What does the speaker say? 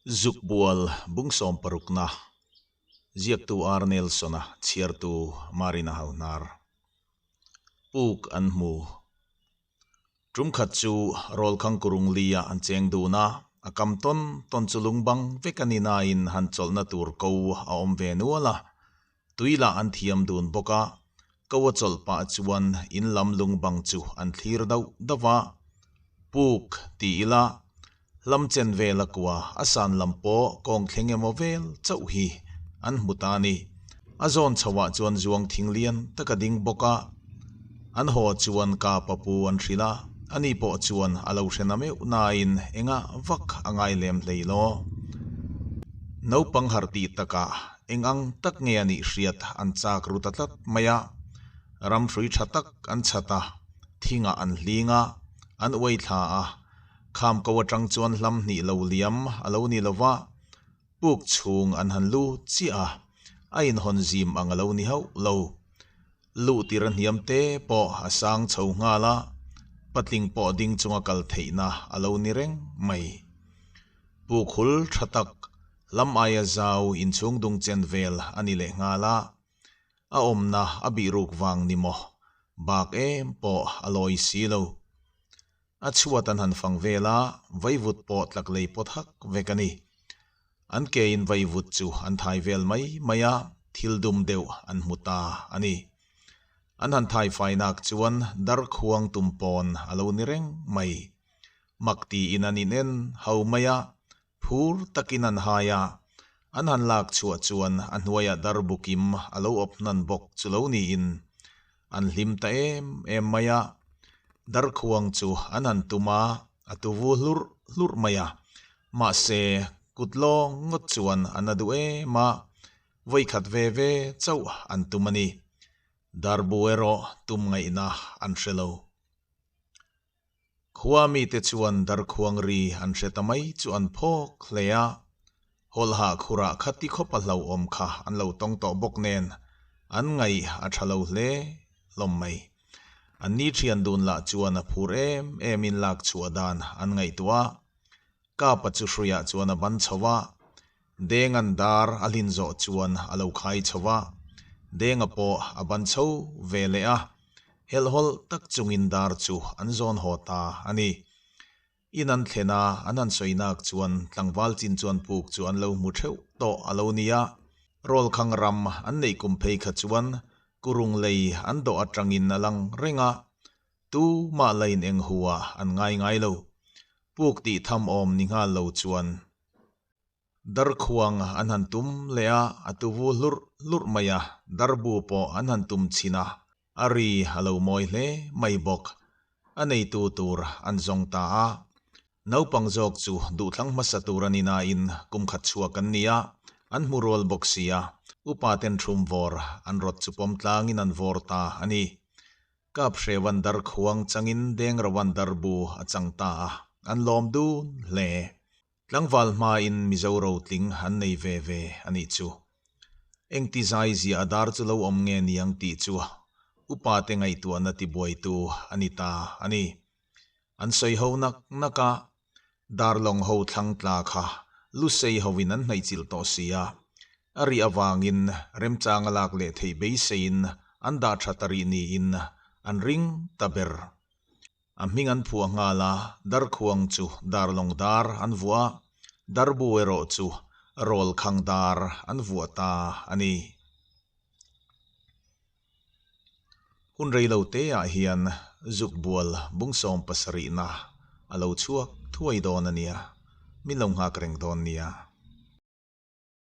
Zukbual bung sawmparukna, ziaktu R. Nelson-a chhiartu Marina Hauhnar. Puk an hmu. Tum khat chu Rawlkhang Kurung Li-ah an cheng dun a, a kam tawn tawn chu lung bang vek a ni nain han chawlhna tur ko a awm ve nual a. Tui lah an thiam dun bawk a, ko a chawlh pah chuan in lam lung bang chu an thlir dauh dauh a. Puk ti ila, hlam chen vel a kua a san lam pawh kawng thleng emaw vel chauh hi an hmu ta a ni. A zawn chhoah chuan zuang thing lian tak a ding bawk a, an haw chuan ka papu an hrilh a, ani pawh chuan a lo hre na meuh nain engah vak a ngai lem hlei law. Naupang harh tih takah Eng ang tak nge a nih hriat an chak ru ta tlat mai a, ram hrui tha tak an chhat a, thingah an hling a, an uai thla a, kham ko atang chuan hlam hnih lo liam a lo ni lo va, puk chhung an han lu chiah a, a inhawn zim ang a lo ni hauh lo. Luh tir a hniam te pawh a sang chho nghal a, patling pawh ding chunga kal theihna a lo ni reng mai. Puk hul tha tak, lam aia zau inchhung dung chen vel a ni leh nghal a, a awmna a bih ruk vang ni maw, bak em pawh a lawi si lo. A chhuat an han fang vel a, vaivut pawh tlak lei pawt hak vek a ni. An ke in vaivut chu an thai vel mai mai a, thil dum deuh an hmu ta a ni. An han thai fai nak chuan darkhuang tum pawn a lo ni reng mai. Mak tiin an inen ho mai a, phur takin an hai a, an han lak chhuah chuan a hnuaiah darbu kim a lo awp hnan bawk chu lo niin an hlim ta em em mai a. Darkhuang chu an han tum a, a tuvu hlurh hlurh mai a, mahse kut lawng ngawt chuan a na duh em a, vawikhat ve ve chauh an tum a ni. Darbu erawh tum ngaihna an hre lo. Khua mite chuan darkhuang ri an hre ta mai chu an phawk hle a, hawlhah khurah khati khawp a hlauhawm kha an lo tawng tawh bawk nen an ngaih a tha lo hle hlawm mai. An ni thian dun lah chuan a phur em em in lak chhuah dan an ngaihtuah a, Kapa chu hruiah chuan a ban chho a, Denga'n dar a hlin zawh chuan a lo khai chho a, Denga pawh a ban chho ve leh a, helhhawlh tak chungin dar chu an zawn haw ta a ni. In an thlen a, an han sawi nak chuan tlangval chin chuan puk chu an lo hmu theuh tawh a lo ni a, Rawlkhang ram an neih kum phei kha chuan kurung lei an dawh atangin a lang reng a, tu mah lain eng hu ah an ngai ngai lo. Puk tih tham awm ni nghal lo chuan. Darkhuang an han tum leh a, a tuvu hlurh hlurh mai a, darbu pawh an han tum chhin a, a ri a lo mawi hle mai bawk. A neitu tur an zawng ta a. Naupang zawk chu duhthlang hmasa tur a ni nain kum khat chhuak an ni a, an hmu rual bawk si a, upa ten thum vawr an rawt chu pawm tlangin an vawr ta a ni. Kap Hrevan darkhuang changin Dengrawan darbu a chang ta a, an lawm dun hle. Tlangval hmain Mizo rotling an nei ve ve a nih chu. Engti zai zia a dar chu lo awm nge niang tih chu upa te ngaihtuahna tibuaitu a ni ta a ni. An sawi ho nak nak a, Darlawng ho thlang tla kha Lusei hoin an hnaihchilh tawh si a, a rih avangin remchang a lak leh theih beiseiin an dah tha ta rih niin an ring ta ber. A hming an phuah nghal a, Darkhuang chu Darlawng dar an vuah a, Darbu erawh chu Rawlkhang dar an vuah ta a ni. Hun rei lo te ah hian Zukbual bung 70na a lo chhuak thuai dawn a nia, min lo nghak reng dawn nia.